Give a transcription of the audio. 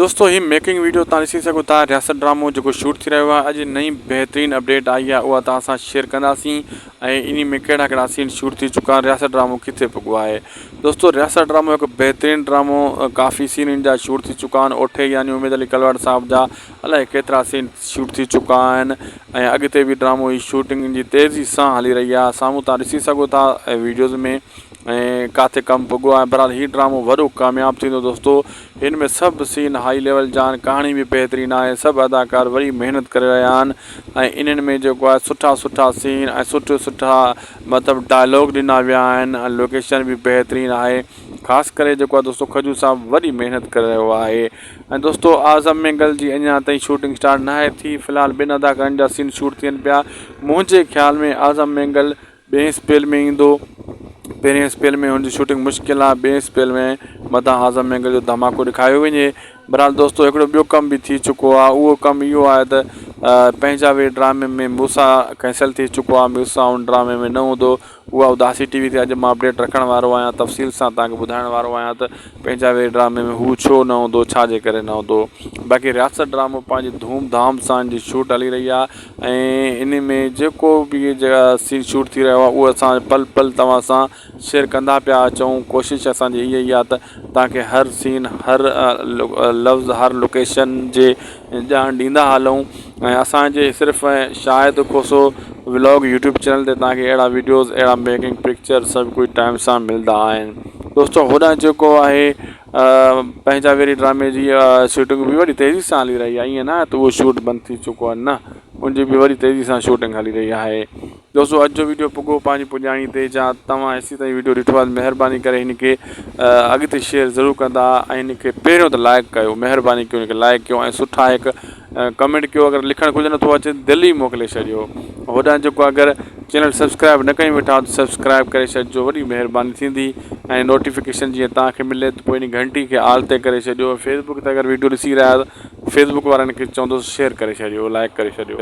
دوستو هي making video تان ڏسي سگهو ٿا رياست ڊرامو جيڪو شوٽ ٿي رهيو آهي اڄ نئين بهترين اپڊيٽ آئي آهي اها توهان سان شيئر ڪنداسين ۽ انهي ۾ ڪهڙا ڪهڙا سين شوٽ ٿي چڪا آهن رياست ڊرامو ڪٿي پڳو آهي دوستو رياست ڊرامو هڪ بهترين ڊرامو ڪافي سين ان جا شوٽ ٿي چڪا آهن اوٺي يعني اميد علي ڪلواڙ صاحب جا الائي ڪيترا سين شوٽ ٿي چڪا آهن ۽ اڳتي به ڊرامو جي شوٽنگ ان جي تيزي سان هلي رهي آهي سامهون تان ڏسي سگهو ٿا ويڊيوز ۾ ۽ ڪاٿي ڪم پڳو آهي بهرحال هي ڊرامو وڏو ڪامياب ٿيندو دوستو هن ۾ سڀ سين هائي ليول جا آهن ڪهاڻي به بهترين آهي سڀ اداڪار وڏي محنت ڪري رهيا آهن ۽ انهن ۾ جيڪو آهي سٺا سٺا سين ۽ سٺا سٺا مطلب ڊائلاگ ڏنا ويا آهن ۽ لوڪيشن به بهترين آهي خاص ڪري جيڪو آهي دوستو کجو صاحب وڏي محنت ڪري رهيو آهي ۽ دوستو اعظم مينگل جي اڃا تائين شوٽنگ اسٽارٽ ناهي ٿي في الحال ٻن اداڪارن جا سين شوٽ ٿين پيا منهنجي خيال ۾ اعظم مينگل ٻئين اسپيل ۾ ايندو پهرين اسپيل ۾ هن جي شوٽنگ مشڪل آهي ٻئين اسپيل ۾ متان اعظم مينگل جو ڌماڪو ڏيکاريو وڃي بهرحال دوستو هڪڙو ٻيو ڪم به ٿي چڪو آهي اهو ڪم اهو آهي ته پنهنجا وي ڊرامي ۾ موسيٰ ڪينسل ٿي چڪو آهي موسيٰ ان ڊرامي ۾ نه هوندو اها اداسي ٽي وي تي اڄ مان اپڊيٽ رکڻ وارو آهيان تفصيل سان توهان کي ٻڌائڻ وارو آهيان ته پنهنجا وي ڊرامي ۾ هو ڇو نه هوندو ڇا جي ڪري نه هوندو باقي رياست ڊرامو پنهنجي ڌوم ڌام سان جي شوٽ هلي رهي آهي ۽ ان ۾ جيڪو به سين شوٽ ٿي رهيو آهي اهو اسان پل پل توهان سان شيئر ڪندا پيا اچون ڪوشش اسان جي اها ئي آهي ته توهان کي هر سين هر لفظ هر لوڪيشن جي ڄاڻ ڏيندا هلون ۽ اسان جي صرف Shahid Khoso vlog YouTube channel تي توهان کي اهڙا ويڊيوز اهڙا ميڪنگ پڪچر سڀ ڪجهه ٽائيم سان ملندا آهن دوستو هوڏانهن جيڪو آهي پنهنجا ويري ڊرامي جي شوٽنگ به وڏي تيزي سان هلي رهي آهي ائين نه آهي ته اهو شوٽ بند ٿي چڪو آهي نه ان جي به وڏي تيزي سان شوٽنگ هلي رهي آهي دوستو اڄ جو ويڊيو پڳو پنهنجي پڄاڻي تي جا توهان هيسي تائين ويڊيو ڏٺو آهي مهرباني ڪري هن کي اڳتي شيئر ضرور ڪندا ۽ هن کي پهريون ته لائڪ ڪيو مهرباني ڪيو هن کي لائڪ ڪيو ۽ سٺا هڪ ڪمينٽ ڪيو اگر لکڻ ڪجهه نٿو اچي دل ئي موڪلي ڇڏيو هوڏانهن جيڪو اگر چينل سبسڪرائب نه ڪيون ويٺا ته سبسڪرائب ڪري ڇڏجو وڏي مهرباني ٿيندي ۽ نوٽيفڪيشن جيئن توهان کي ملي ته پوء ان گهنٽي کي آل تي ڪري ڇڏيو فيسبوڪ تي اگر ويڊيو ڏسي رهيا آهيو ته فيسبوڪ وارن کي چوندس شيئر ڪري ڇڏيو لائڪ ڪري ڇڏيو.